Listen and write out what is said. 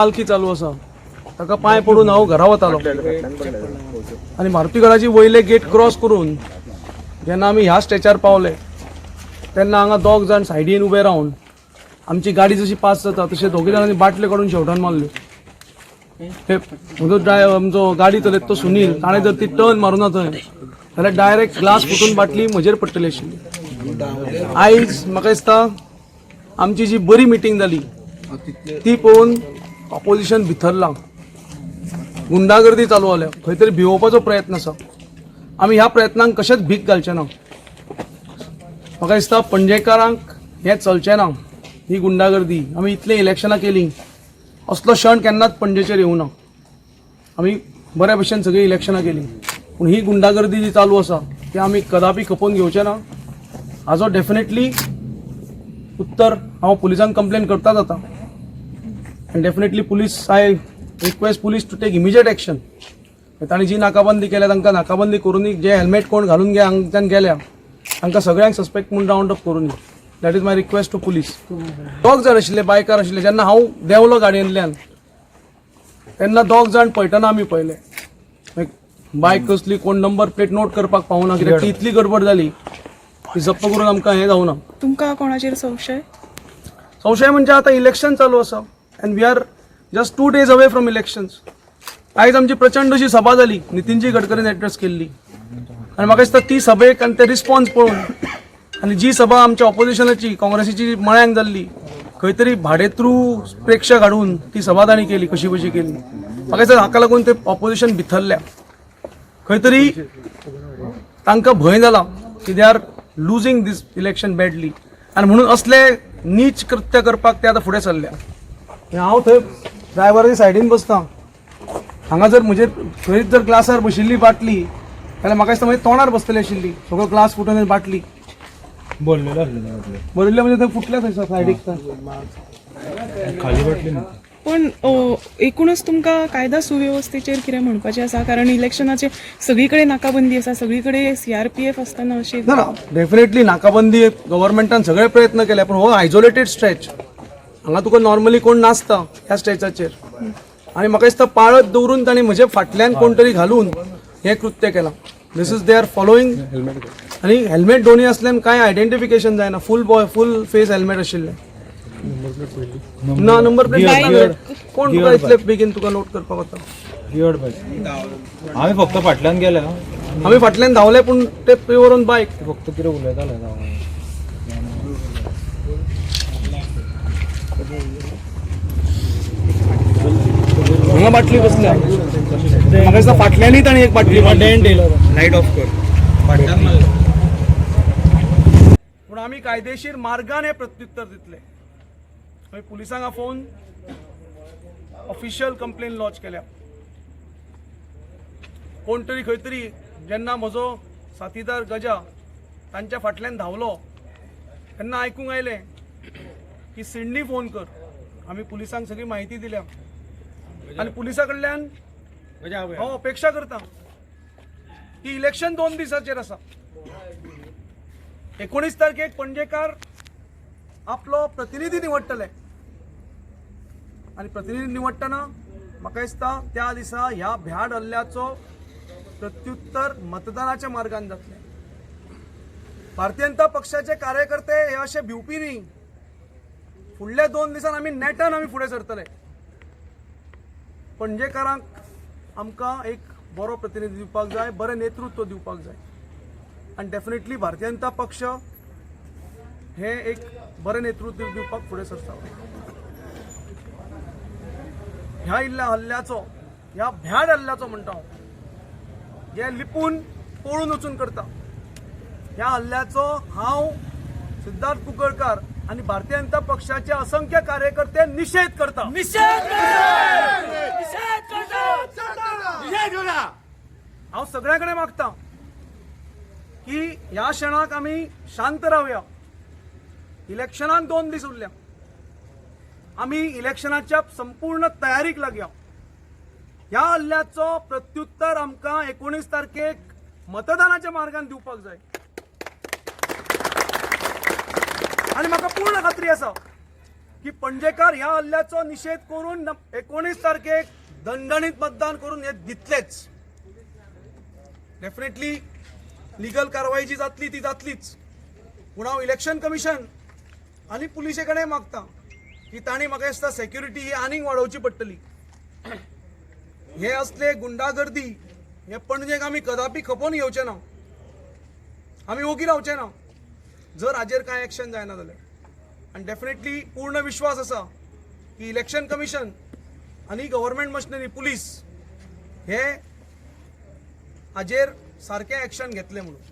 पालखी चालू आसा, ताका पांय पडून हांव घरा वतालो आनी मारुतीगडाची वयले गेट क्रॉस करून जेन्ना आमी ह्या स्टेचार पावले तेन्ना हांगा दोग जाण सायडीन उबे रावन आमची गाडी जशी पास जाता तशे दोगी जाणांनी बाटले काडून शेवटान मारल्यो. हे म्हजो ड्रायव्हर, आमचो गाडी चलयता तो सुनील, ताणें जर ती टर्न मारुना थंय जाल्यार डायरेक्ट ग्लास फुटून बाटली म्हजेर पडटली आशिल्ली. आयज म्हाका दिसता आमची जी बरी मिटींग जाली ती पळोवन ऑपोजिशन भितरलां, गुंडागर्दी चालू जाल्या, खंय तरी भिवोवपाचो प्रयत्न आसा. आमी ह्या प्रयत्नांक कशेंच भीक घालचे ना. म्हाका दिसता पणजेकारांक हें चलचें ना, ही गुंडागर्दी. आमी इतलीं इलेक्शनां केलीं, असलो क्षण केन्नाच पणजेचेर येवना. आमी बऱ्या भशेन सगळीं इलेक्शनां केलीं, पूण ही गुंडागर्दी जी चालू आसा ती आमी कदापी खपोवन घेवचे ना. हाजो डेफिनेटली उत्तर हांव पुलिसांक कंप्लेन करताच आतां आनी definitely police, I request police to take immediate action. तांणी जी नाकाबंदी केल्या तांकां नाकाबंदी करूनी, जे हेल्मेट कोण घालून गे हांगच्यान गेल्या तांकां सगळ्यांक सस्पेक्ट म्हूण रावंड अप करूनी. That is my request to police. दोग जाण आशिल्ले, बायकार आशिल्ले. जेन्ना हांव देंवलो गाडयेंतल्यान तेन्ना दोग जाण पळयतना आमी पळयले. बायक कसली, कोण नंबर प्लेट नोट करपाक पावना, कित्याक ती इतली गडबड जाली की जप्प करून आमकां हें जावना. तुमकां कोणाचेर संशय? संशय म्हणजे आता इलेक्शन चालू आसा and we are just 2 days away from elections. आयज आमची प्रचंड अशी सभा जाली, नितीनजी गडकरीन एड्रेस केल्ली आनी म्हाका दिसता ती सभेक आनी ते रिस्पॉन्स पळोवन आनी जी सभा आमच्या ऑपोजिशनाची काँग्रेसीची मळ्यांक जाल्ली, खंय तरी भाडेत्रू प्रेक्षक हाडून ती सभा तांणी केली, कशी बशी केली. म्हाका दिसता हाका लागून ते ऑपोजिशन भितरल्या खंय तरी तांकां भंय जाला की they are losing this election badly आनी म्हणून असले नीच कृत्य करपाक ते आतां फुडें सरल्या. हांव थंय ड्रायव्हराच्या सायडीन बसता. हांगा जर म्हजेर थंयच जर ग्लासार बशिल्ली बाटली जाल्यार म्हाका दिसता म्हज्या तोंडार बसतली आशिल्ली. सगळो ग्लास फुटून आनी बाटली बोललेलो आसलें वाटलें. भरिल्लें म्हणजे थंय फुटल्या थंय सायडीक. खाली बाटली न्ही. पण एकूणच तुमकां कायदा सुवेवस्थेचेर कितें म्हणपाचें आसा? कारण इलेक्शनाचे सगळी कडेन नाकाबंदी आसा, सगळी कडेन सीआरपीएफ आसतना अशी ना ना, डेफिनेटली नाकाबंदी गव्हर्मेंटान सगळे प्रयत्न केले, पूण हो आयसोलेटेड स्ट्रेच. हांगा तुका नॉर्मली कोण नासता ह्या स्ट्रेचाचेर आनी म्हाका दिसता पाळत दवरून तांणी म्हजे फाटल्यान कोण तरी घालून हें कृत्य केलां. This is they are following. आनी हेल्मेट दोन्ही असल्यान कांय आयडेंटिफिकेशन जायना. Full boy, full face helmet आशिल्लें ना, नंबर प्लेट कोण तुका इतले बेगीन तुका नोट करपाक वता? गियर्ड बायक. आमी फक्त फाटल्यान गेले हा. आमी फाटल्यान धांवले, पूण ते वरून बायक ते फक्त कितें उलयताले. हांगा बाटली बसल्या. म्हाका दिसता फाटल्यानूय ताणें एक बाटली. लायट ऑफ कर. फाटल्यान मारले. पूण आमी कायदेशीर मार्गान हे प्रत्युत्तर दितले. आमी पुलिसांक आफोवन ऑफिशियल कंप्लेन लॉज केल्या. कोण तरी खंय तरी जेन्ना म्हजो साथीदार गजा तांच्या फाटल्यान धांवलो तेन्ना आयकूंक आयलें की सिडनी फोन कर. आमी पुलिसांक सगळी म्हायती दिल्या आनी पुलिसा कडल्यान हांव अपेक्षा करता की इलेक्शन 2 दिसाचेर आसा. 19 तारखेक पणजेकार आपलो प्रतिनिधी निवडटले आनी प्रतिनिधी निवडटना म्हाका दिसता त्या दिसा ह्या भ्याड हल्ल्याचो प्रत्युत्तर मतदानाच्या मार्गान जातलें. भारतीय जनता पक्षाचे कार्यकर्ते हे अशे भिवपी न्ही. फुडल्या 2 दिसान आमी नेटान आमी फुडें सरतले. पणजेकारांक आमकां एक बरो प्रतिनिधी दिवपाक जाय, बरें नेतृत्व दिवपाक जाय आनी डेफिनेटली भारतीय जनता पक्ष हे एक बरें नेतृत्व दिवपाक फुडें सरता. ह्या इल्ल्या हल्ल्याचो, ह्या भ्याड हल्ल्याचो म्हणटा हांव, जे लिपून पळून वचून करता, ह्या हल्ल्याचो हांव सिद्धार्थ कुंकळकार आनी भारतीय जनता पक्षाचे असंख्य कार्यकर्ते निशेध करता. निषेध करता. हांव सगळ्या कडेन मागता की ह्या क्षणाक आमी शांत रावया. इलेक्शनाक 2 दीस उरल्या. आमी इलेक्शनाच्या संपूर्ण तयारीक लागया. ह्या हल्ल्याचो प्रत्युत्तर आमकां 19 तारखेक मतदानाच्या मार्गान दिवपाक जाय आनी म्हाका पूर्ण खात्री आसा. की पणजेकार ह्या हल्ल्याचो निशेध करून 19 तारखेक दणदणीत मतदान करून हे दितलेच. डेफिनेटली लिगल कारवाई जी जातली ती जातलीच, पूण हांव इलेक्शन कमिशन आनी पुलिसे कडेन मागता की तांणी म्हाका दिसता सेक्युरिटी ही आनीक वाडोवची पडटली. हे असले गुंडागर्दी हे पणजेक आमी कदापी खपोवन घेवचे ना, आमी ओगी रावचे ना जर हाजेर कांय एक्शन जायना जाल्यार. आनी डेफिनेटली पूर्ण विश्वास आसा की इलेक्शन कमिशन आनी गव्हर्मेंट मशिनरी पुलीस हे हाजेर सारकें एक्शन घेतले म्हणून.